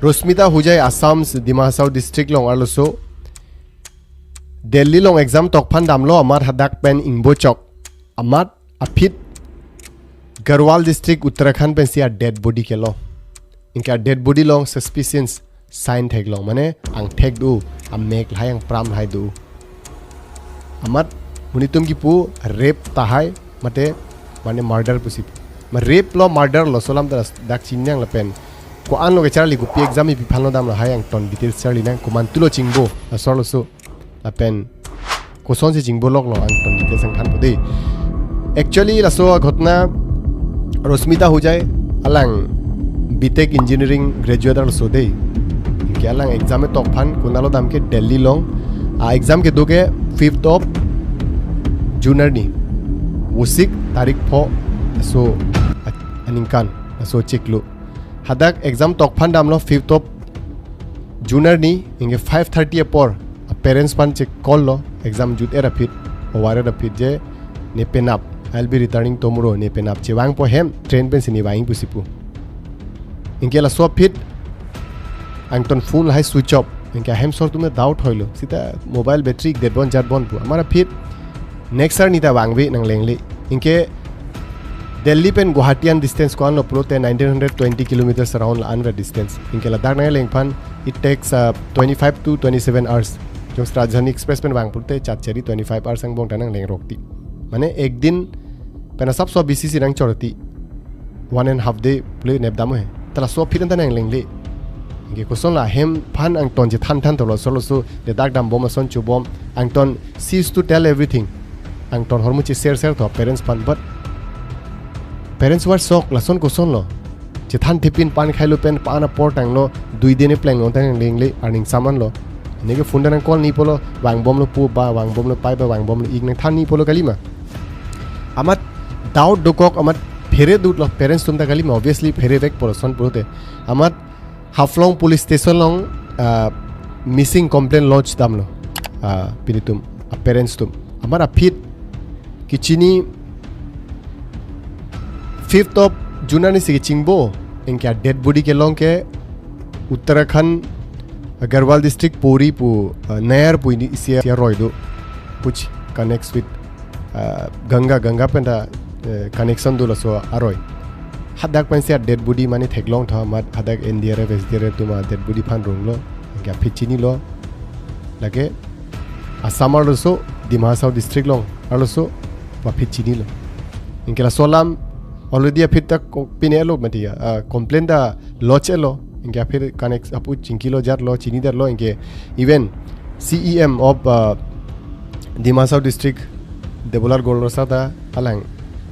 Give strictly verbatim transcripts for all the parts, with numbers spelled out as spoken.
Rosmita Hujai, Assam's Dima Hasao district along arloso Delhi along exam tokphan damlo, amat hadak pen ingbochok. Amat aphi Garhwal district, Uttarakhand pensi a dead body kelong. Anke a dead body along suspicious sign theklong, mane angthek do, amek lahai, angpram lahai do. Amat monit atum kipu rape tahai, mate mane murder pusi. Ma rape lo, murder lo, laso alam ta dak chinine nang lapen ko-an lo kecharli, kopi exam ipiphan lo dam lahai angton details charli nang, komantu lo chingbo, laso arloso. Lapen kosonsi chingbo loklo angton details nangthanpo dei. Actually laso aghotona, Rosmita Hujai, alang B Tech Engineering graduate arloso dei. Anke alang exam tokphan konatlo dam ke, Delhi along. A exam kedo ke fifth of June arni, Vosik tarik pho, laso a-, aningkan, laso chiklo. Hadak exam tokphan damlo fifth of June arni, anke five thirty apor a parents aphan che call lo, exam jut-et aphi, ovar-et aphi je, "Ne penap, I'll be returning tomorrow, ne penap." Chevangpo ahem, train pensi ne vang pusi pu. Anke laso aphi angton phone lahai switch off. Anke ahem asor atum ta doubt hoilo, sita mobile battery det bon jat bon pu. Amat aphi next arni ta vangve nang lengle. Anke Delhi pen Guwahati an distance ko-an lo pulote nineteen hundred twenty kilometers around la-an ra distance. Anke ladak nang lengphan, it takes, uh, twenty-five to twenty-seven hours. Jongsi Rajdhani Express pen vang pulote chat chari twenty-five hours angbong ta nang lengrok ti. Mane ek din pen asapso B C C nang chorti. One and half day pule nep dam he. Ta laso aphi ta nang lengle. Anke koson la ahem aphan angton chethan than tolo, laso arloso le dak dambom ason chobom, angton cease to tell everything. Angton hormu che share share tho parents aphan, but parents were shocked, lason koson lo. Chethan thepin pan khailo pen pan apor tanglo, dui din pleng long tang lengle, aning saman lo. Neke phone ta nang call ni pulo, vangbomlo pu ba, vangbomlo pai ba, vangbomlo ik, nangthan ni pulo kalima. Amat doubt dokok, amat phere dut lo parents atum ta kalima, obviously pherevekpo lason pulote. Amat Haflong Police Station along, ah, missing complaint lodge damlo, ah, pini atum, ah, parents atum. Amat aphi kechini fifth of June arnisi kechingbo, anke a dead body kelong ke Uttarakhand, ah, Garhwal district Puri pu, ah, Nayar pu ini isi aroi do, which connects with, ah, Ganga, Ganga pen ta, eh, connection do laso aroi. Hadak pensi a dead body mane theklong tha, amat hadak N D R F, S D R F atum a dead body aphan ronglo, anke aphi chinilo. Lake Assam arloso, Dima Hasao district along arloso, aphi chinilo. Anke laso alam already aphi ta ko-, pine lo mati ya, ah, complaint ta lodge-et lo. Anke aphi connect apu chingkilo, jatlo, chinidetlo, anke even C E M of, uh, Dima Hasao district, Debolal Gorlosa ta alang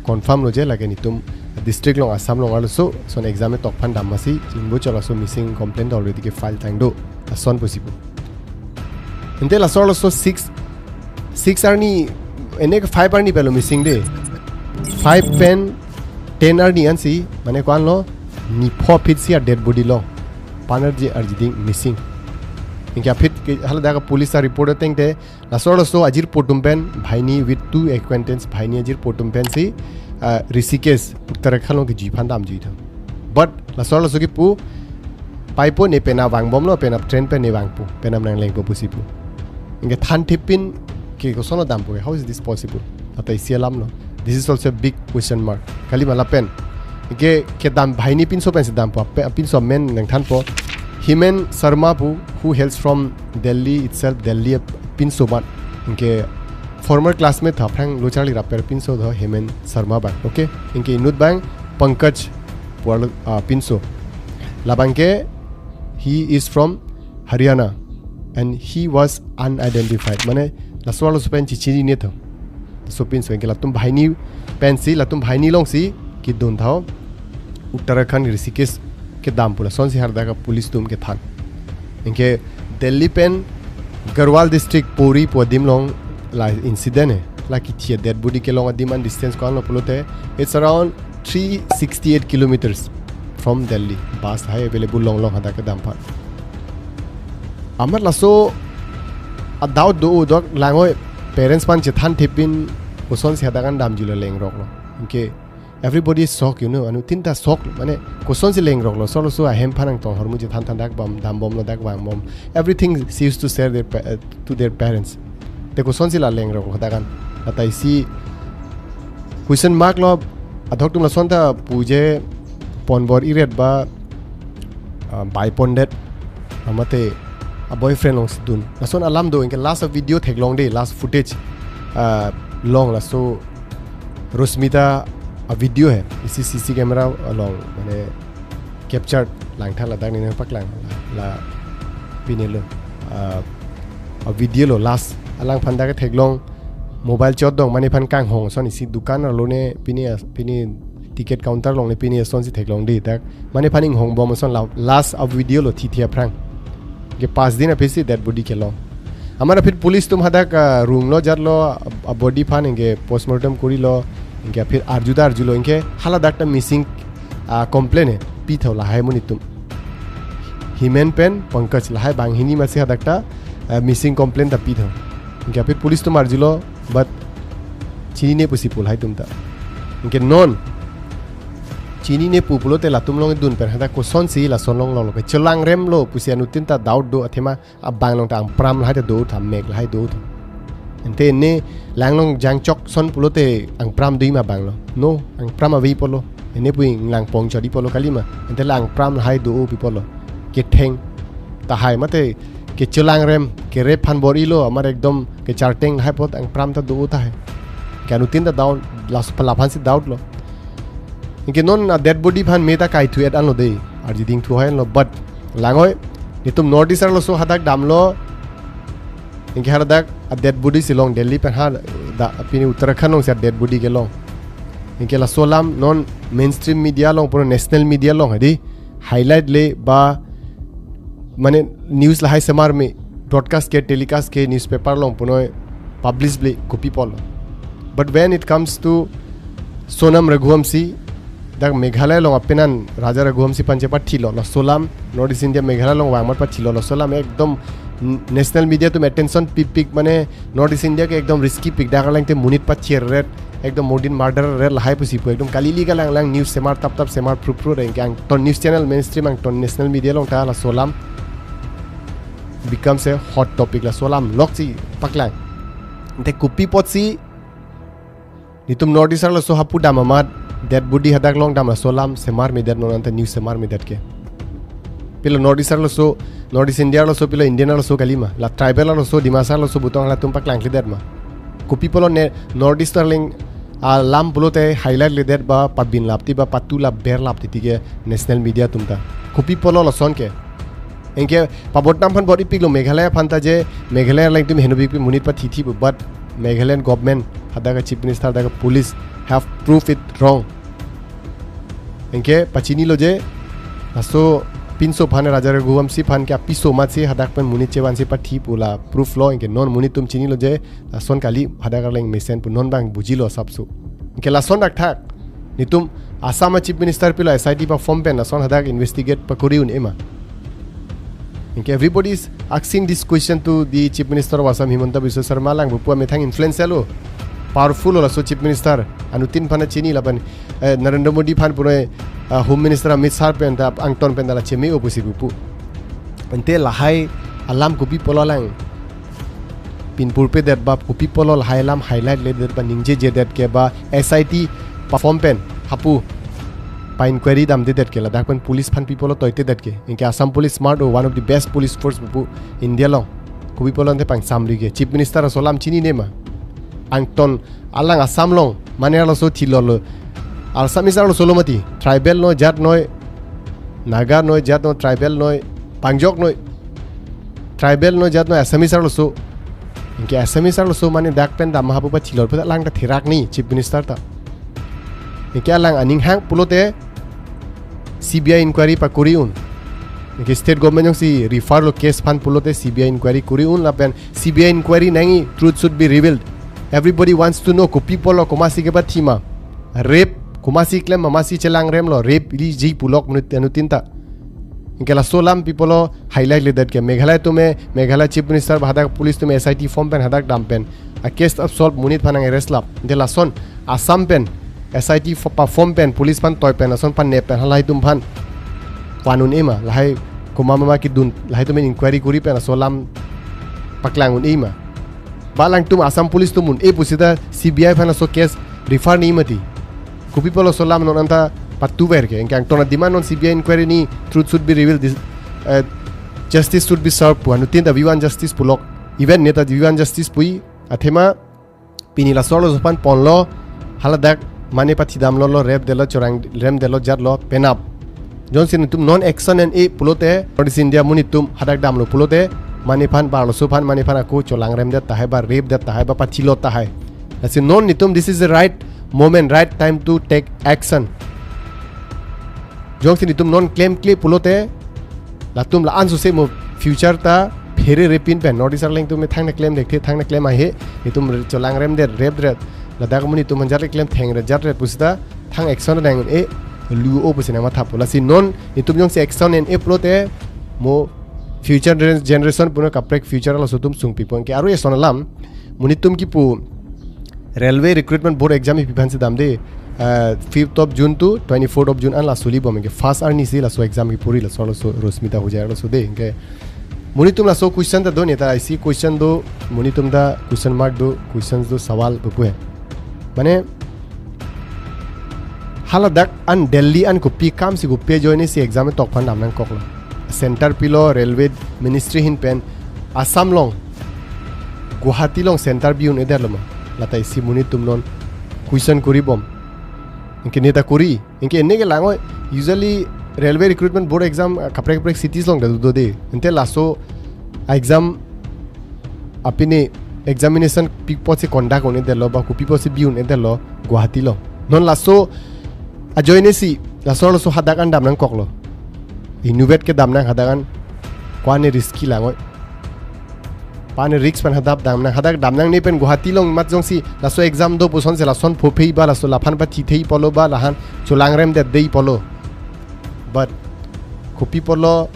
confirm lo je lake netum district along, Assam along arloso, son exam tokphan dam masi chingbo chok, laso missing complaint already ke file tang do, lason pusi pu. Ante laso arloso six, six arni, ene ke five arni pelo missing de. Five pen ten arni ansi, mane ko-an lo, nipho aphi si a dead body lo. Pan arji, arji ding missing. Anke aphi ke haladak a police a report ateng te, laso arloso ajirpo atum pen, bhaini with two acquaintance, bhaini ajirpo atum pensi, ah, Rishikesh, Uttarakhand along kejui aphan damjui tha. But laso arloso kipu, paipo, ne penap vangbomlo, penap train pen ne vangpo, penap nang lengpo pusi pu. Anke than thepin ke koson lo dampo, how is this possible? Ata isi alam lo. This is also a big question mark. Kalima lapen. Anke kedam bhaini pinso pensi dampo, ape-, pinso amen nangthanpo. Hemen Sharma pu, who hails from Delhi itself, Delhi pinso amat. Anke former classmate tha, aphrang lo charli rap-et pinso do Hemen Sharma abang. Okay? Anke inut abang Pankaj pu arlo, ah, pinso. Labang ke, he is from Haryana and he was unidentified. Mane laso arloso pen chichinine tha. Laso pinso, anke latum bhaini pensi, latum bhaini alongsi kedun tha. Uttarakhand Rishikesh kedam pu lasonsi haladak a police atum kethan. Anke Delhi pen Garhwal district Puri pu adim along la incident he. La kithi a dead body kelong adim an distance ko-an lo pulote, it's around three sixty-eight kilometers from Delhi. Bus lahai available longlong hadak kedam aphan. Amat laso a doubt do, do langoi, parents aphan chethan thepin kosonsi hadak an damjuilo lengroklo. Anke Everybody is shocked, you know, anuttin ta shocked, mane kosonsi lengroklo, solo so ahem phan angtong ahormu chethan than dak bom, dam bomlo, dak vang bom. Everything she used to share their pa- uh, to their parents. Te kosonsi la lengroklo hadak an. Lata isi question mark lo, adhok tum lason ta pu je pon bor-iret ba, uh, bai pondet, mate a boyfriend alongsi dun. Lason alam do, anke last a video theklong de, last footage, uh, long laso Rosmita a video he, isi C C camera along, mane capture langtha ladak ni paklang la, la pine lo, uh, a video lo last alang phan dak theklong mobile chot dong, mane phan kanghong ason isi dukan arlo ne pine as- pine ticket counter along ne pine asonsi theklong de dak, mane phan inghong bom ason la last a video lo thithi aphrang. Ke pas din aphisi dead body kelong. Amat aphi police atum hadak, ah, runglo jatlo, ah, body phan anke postmortem korilo, anke aphi arju da arjulo, anke hala dak ta missing, ah, complaint he pitho lahai amonit atum. Himen pen Pankaj lahai banghini masi hadak ta, ah, missing complaint ta pitho. Anke aphi police atum arjulo, but chinine pusi pu lahai atum ta. Anke non chinine pu pulote latum along dun pen hadak kosonsi lason longlo, kechelangremlo pusi anuttin ta doubt do, athema abang along ta angpram lahai ta do tha, mek lahai do tha. Ante ne lang along jangchok ason pulote angpram do ma abang along? No, angpram ave apotlo. Ene pu inglangpong chot apotlo kalima. Ante la angpram lahai do pi apotlo. Ketheng tahai mate kechelangrem, ke rape phan bor-ilo, amat ekdom kecharteng lahai apot angpram ta do tahai. Ke anuttin ta doubt, las pala phansi doubt lo. Anke non a dead body phan me ta kaithu-et anlo de, arji dingthu hai anlo, but langoi, netum North East arloso hadak damlo, anke hadak a dead body si long Delhi pen ha da, pini Uttarakhand alongsi a dead body kelong. Anke laso alam non mainstream media along, pura national media along hadi highlight le ba, mane news lahai semar me broadcast ke, telecast ke newspaper along punoi publish le kopi apotlo. But when it comes to Sonam Raghuvanshi, dak Meghalaya along apenan Raja Raghuvanshi aphan chepathilo, laso alam North East India Meghalaya along vang amat pathilo, laso alam ekdom n- national media atum attention pipik, mane North East India ke ekdom risky pik, dak alangte monit pacherret, ekdom modern murder ret lahai pusi pu, ekdom kali li kalang lang news semar tap tap semar phru phru, anke angton news channel mainstream angton national media along ta laso alam becomes a hot topic, laso alam loksi paklang. Ante kopi apotsi netum North East arloso hapu dam amat dead body hadak long dam, laso alam semar medet, non anta news semar medet ke. Pilo North East arloso, North East India arloso, pilo Indian arloso kalima. La tribal arloso, Dimasa arloso butong halatum paklang kledet ma? Kopi apotlo ne North East arleng alam pulote highlight ledet ba pabin lap ti ba patu lap ber lap ti ti ke national media atum ta? Kopi apotlo lason ke? Anke pabot nam phan bor-ipiklo Meghalaya aphan ta je Meghalaya alangtum henopik pi monit pathithi pu, but Meghalayan government, hadak a chief minister, hadak a police have proved it wrong. Anke pachinilo je laso pinso aphan, Raja Raghuvanshi aphan ke apiso amatsi hadak pen monit chevansi pathi pu la proof lo. Anke non monit atum chinilo je lason kali, hadak arleng mesen pu non bang bujilo asapso. Anke lason dak thak netum Assam a chief minister pilo S I T pa form pen lason hadak investigate pakori un-e ma? Anke everybody is asking this question to the chief minister of Assam, Himanta Biswa Sarma, lang pupu amethang influential o, powerful o laso chief minister, anuttin aphan chini lapen, eh, Narendra Modi aphan punoi, ah, home minister Amit Shah pen ta angton pen ta la cheme-o pusi pupu. Ante lahai alam kopi apotlo lang pinpurpedet ba, kopi apotlo lahai alam highlight ledet ba, ningjejedet ke ba, S I T pa form pen hapu pa inquiry damdedet ke, ladak pen police aphan pi apotlo toitedet ke? Anke Assam police smart o, one of the best police force pupu India along. Kopi apotlo ante pangsamri ke? Chief minister laso alam chinine ma? Angton alang Assam along mane arloso thilolo. Assamese arloso lo mati. Tribal noi, jat noi, Naga noi, jat noi, tribal noi, pangjok noi, tribal noi, jat noi, Assamese arloso. Anke Assamese arloso mane dak pen dam hapu pathilor pu ta alang ta therak ni chief minister ta. Anke alang aning hang pulote C B I inquiry pakori un. Anke state government jongsi refer lo case aphan pulote C B I inquiry kori un lapen C B I inquiry nangji, truth should be revealed. Everybody wants to know kopi apotlo, komatsi kepathi ma? Rape, komatsi klem ma, komatsi chelangremlo, rape ili ji pulok menut anuttin ta. Anke laso alam pi apotlo highlight ledet ke? Meghalaya atum e, Meghalaya chief minister ba hadak police atum e S I T form pen hadak dam pen a case up solve, monit aphan nang arrest lap. Ante lason Assam pen S I T fo-, perform pen, police aphan toi pen, ason aphan nep pen, halahai atum aphan van un-e ma, lahai komat ma kedun, lahai atum inquiry kori pen, ason alam paklang un-e ma. Ba alangtum Assam Police atum un-e pusita C B I aphan ason case refer nangji mati. Kopi apotlo ason alam non anta patu ver ke, anke angton ademand non C B I inquiry nangji, truth should be revealed, this, uh, justice should be served pu, anuttin ta we want justice pulok, even neta we want justice pu-i, athema pini laso arloso aphan ponlo, haladak mane pathi damlo, lo rape detlo, cholang rem detlo, jatlo, penap. Jongsi netum non action en-e pulote, North East India amonit atum hadak damlo pulote, mane aphan, ba arloso aphan, mane aphan ako cholang rem det tahai, ba rape det tahai, ba pathilo tahai. Lasi non netum, this is the right moment, right time to take action. Jongsi netum non klemkle pulote, latum la-an sose mo future ta phere repin pen, North East arleng atum thangnat klem dekthe, thangnat klem ahe, netum cholang rem det, rape det, ladak amonit atum aphan jat klem theng ret, jat ret pusita thang action nang-e, lu-o pusi nangmathapo. Lasi non netum jongsi action en-e pulote, mo future gener-, generation puno kaprek future laso atum sungpikpo. Anke aro eson alam, monit atum kipu Railway Recruitment Board exam ipi aphansi damde, uh, fifth of June to twenty-fourth of June an la suli bom, anke first arnisi laso exam kipuri, laso, laso Rosmita Hojai laso de, anke monit atum laso question ta do, neta isi question do, monit atum ta question mark do, questions do, sawal do pu he. Mane, haladak an Delhi an kopi akam si, kopi ajoine si exam tok aphan dam nangkoklo? Center pilo, Railway Ministry ahin pen, Assam along, Guwahati along center bi un-edetlo ma? Lata isi monit atum non question kori bom. Anke neta kori, anke ene ke lang-oi, usually Railway Recruitment Board exam, uh, kaprek kaprek cities along ta do de. Ante laso exam apini examination pi apotsi conduct un-edetlo, ba kopi apotsi bi un-edetlo Guwahati along? Non laso ajoine si, laso arloso hadak an dam nangkoklo? Inutvet ke dam nang hadak an, ko-an ne risky lang-oi. Ko-an ne risk pen hadak dam nang, hadak dam nangne pen Guwahati along mat jongsi laso exam do pusonsi lason phophei ba, laso laphan pathithei apotlo ba, lahan cholang rem detdei apotlo. But kopi apotlo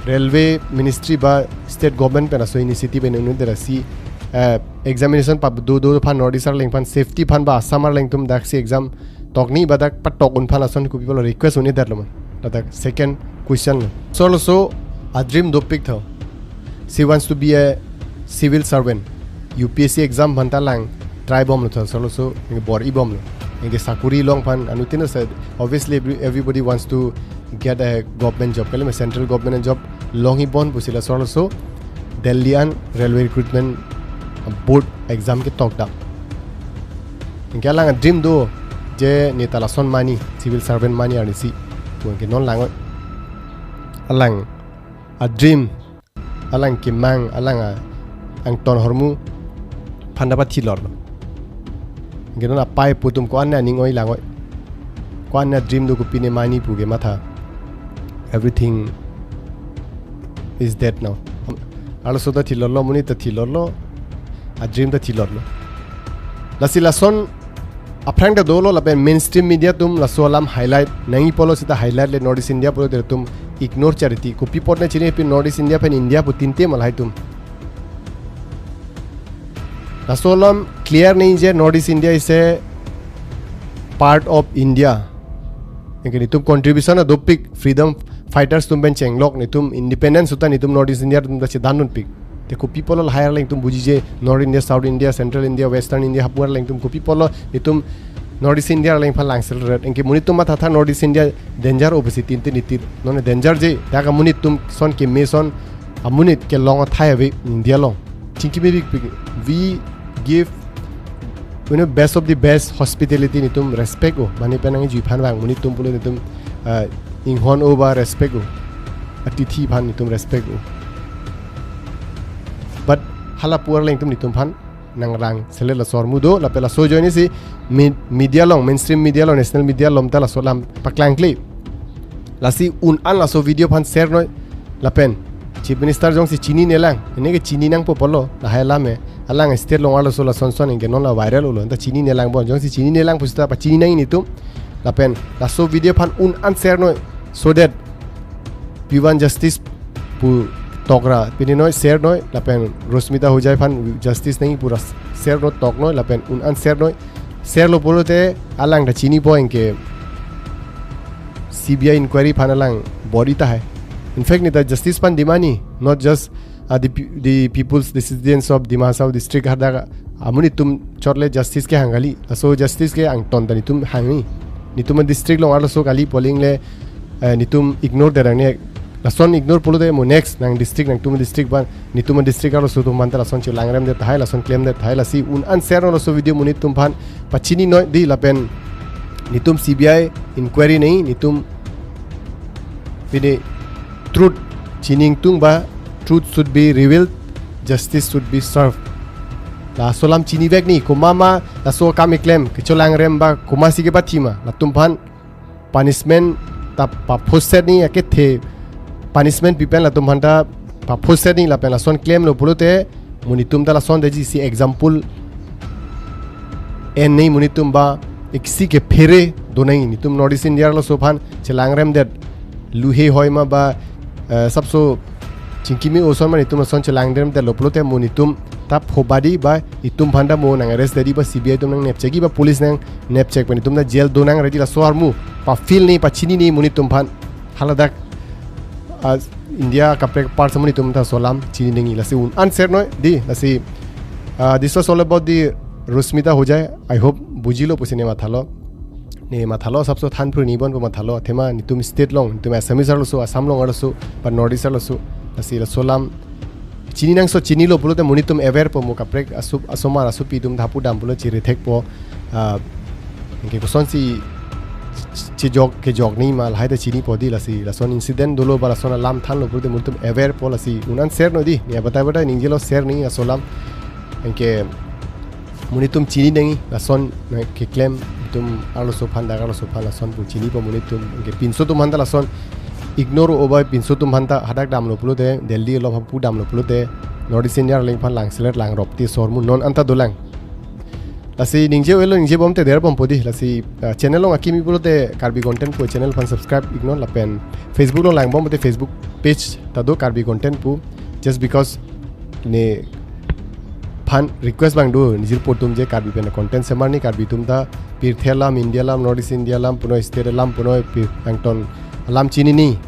Railway Ministry ba State Government pen laso initiative en un-edet ra si, eh, examination pap do do aphan, North East arleng aphan safety aphan ba Assam arleng atum daksi exam tok nangji ba dak patok un aphan lason kopi apotlo request un-edetlo ma? Ladak second question lo. Laso arloso a-dream dopik tho. She wants to be a civil servant. U P S C exam aphan ta lang try bomlo tho, laso arloso anke bor-i bomlo. Anke sakori long aphan anuttin ta, obviously every-, everybody wants to get a government job, kalima central government job longji bon pusi laso arloso Delhi an Railway Recruitment Board exam ketok dam. Anke alang a-dream do, je neta lason mani, civil servant mani arnisi pu, anke non lang-oi. Alang a-dream, alang kemang, alang a-, angton ahormu aphan ta pathilorlo. Anke non apei apo atum ko-an ne aning oi lang-oi, ko-an ne a-dream do, kopi ne mani pu ke matha. Everything is dead now. Arloso ta thilorlo, monit ta thilorlo, a-dream ta thilorlo. Lasi lason aphrang ta dolo, lapen mainstream media atum laso alam highlight nangji apotlo seta highlight-le, North East India pulote atum ignore chariti. Kopi apot ne chini pi North East India pen India pu tinte ma lahai atum? Laso alam clear nangji je North East India is a part of India. Anke netum contribution ta dopik, freedom fighters atum pen chenglok, netum independence ahut ta netum North East India atum ta chedan dunpik. Te kopi apotlo lahai arleng atum bujije, North India, South India, Central India, Western India hapu arleng atum, kopi apotlo netum North East India arleng aphan langselet? Anke monit atum mathatha North East India danger o pusi tinte nitir. Non danger je, dak amonit atum son keme, son amonit kelong athai ave India along. Chingki mepikpik. We give, you know, best of the best hospitality, netum respect o. Mane pen nangkejui aphan vang, monit atum pulo netum, uh, inghon o ba respect o. Atithi aphan netum respect o. But hala pu arleng atum netum aphan nangrangselet, laso ahormu do, lapen laso ajoine si me-, media along, mainstream media along, national media along ta laso alam paklangkle. Lasi un-an laso video aphan share noi, lapen Chief Minister jongsi chininelang, ene ke chini nangpo pulo, lahai alam he, alang state along arloso lason son anke non la viral ulo, anta chininelang bon, jongsi chininelang pusita pachini nangji netum, lapen laso video aphan un-an share noi, so that we want justice pu tok ra pini noi, share noi, lapen Rosmita Hojai aphan justice nangji pu ra share noi, tok noi, lapen un-an share noi, Share lo pulote alang ta chinipo anke C B I inquiry aphan alang body ta hai. In fact, ne ta justice aphan demand ni, not just uh, the, pe- the people's, the citizens of Dima Hasao district hadak amonit atum chot le justice kehang kali. Laso justice ke angton ta netum hang ni. Netum district along arloso kali pu aling le, eh, netum ignore det nangne. Lason ignore pulote mo next nang district, nangtum district aphan, netum district arloso atum aphan ta lason chelangrem det tahai, lason klem det tahai, lasi un-an share non laso video monit atum aphan pachini noi dei lapen netum C B I inquiry nangji, netum pine truth chini ingtung ba, truth should be revealed, justice should be served. Laso alam chinivek nangji, komat ma laso akam keklem, kecholangrem ba komatsi kepathi ma, latum aphan punishment ta paphosset nangji, akethe punishment pi pen latum aphan ta paphosset nangji lapen lason klem lo pulote monit atum ta lason detji si example en nangji monit atum ba, iksi kephere do nangji, netum North East India arloso aphan chelangrem det, lu he hoi ma ba, eh, sapso chingki me-o ason ma netum lason chelangrem det lo pulote monit atum ta phobadi ba, itum aphan ta mo nang arrest detji ba, C B I atum nangnepchekji ba, police nangnepchek pen itum ta jail do nang ready, laso armu pa feel nangji, pachini nangji monit atum aphan. Haladak, ah, India kaprek apar si monit atum ta laso alam chini nangji, lasi un-an share noi dei, lasi, ah, this was all about the Rushmita Hojai. I hope bujilo pusi ne mathalo. Ne mathalo, sapso than phru ni bon pu mathalo. Athema netum state along, netum Assamese arloso, Assam along arloso, ba North East arloso, lasi laso alam chiningso, chinilo pulote monit atum aware po, mo kaprek asup, asomar asupi atum ta hapu dam pulo chirithek po, ah, anke kosonsi chejok kejok nangji ma lahai ta chinipo dei, lasi lason incident dolo ba lason alam thanlo pulote monit atum aware po, lasi un-an share noi dei, ne batai batai ningjelo share nangji laso alam. Anke monit atum chini nangji, lason, eh, keklem atum arloso aphan, dak arloso aphan lason pu chinipo monit atum. Anke pinso atum aphan ta lason ignore o ba, pinso atum aphan ta hadak damlo pulote, Delhi along hapu damlo pulote, North East India arleng aphan langselet langrop ti sormu non anta dolang. Lasi ningje-elo, ningje bom te der bompo dei, lasi, ah, channel along akimi pulote Karbi Content pu channel aphan subscribe iknon lapen Facebook along lang bom te Facebook page ta do Karbi Content pu, just because ne phan request abang do, nejirpo atum je Karbi pen content semar nangji, Karbi atum ta pirthe alam, India alam, North East India alam, punoi state alam, punoi pir angton alam chinine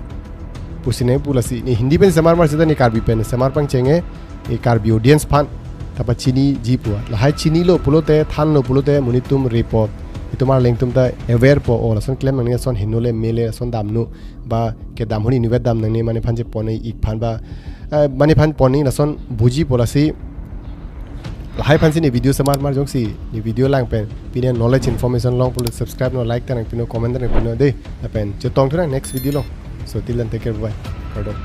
pusi ne pu, lasi ne Hindi pen semar mar seta ne Karbi pen semar pangcheng-e, e Karbi audience aphan ta pachiniji pu. Lahai chinilo pulote, thanlo pulote monit atum repo, itum arleng atum ta aware po, o lason klem nangne, lason heno le, me le, lason damno ba kedam honi inutvet dam nangne, mane aphan chepon nangji, ik aphan ba, eh, mane aphan pon nangji, lason bujipo, lasi lahai aphansi ne video semar mar, jongsi ne video lang pen pine knowledge information long pulo subscribe non, like ta nangpinon, comment ta nangpinon dei, lapen chetongthu nang next video along. So till then, take care, bye bye. Kardom.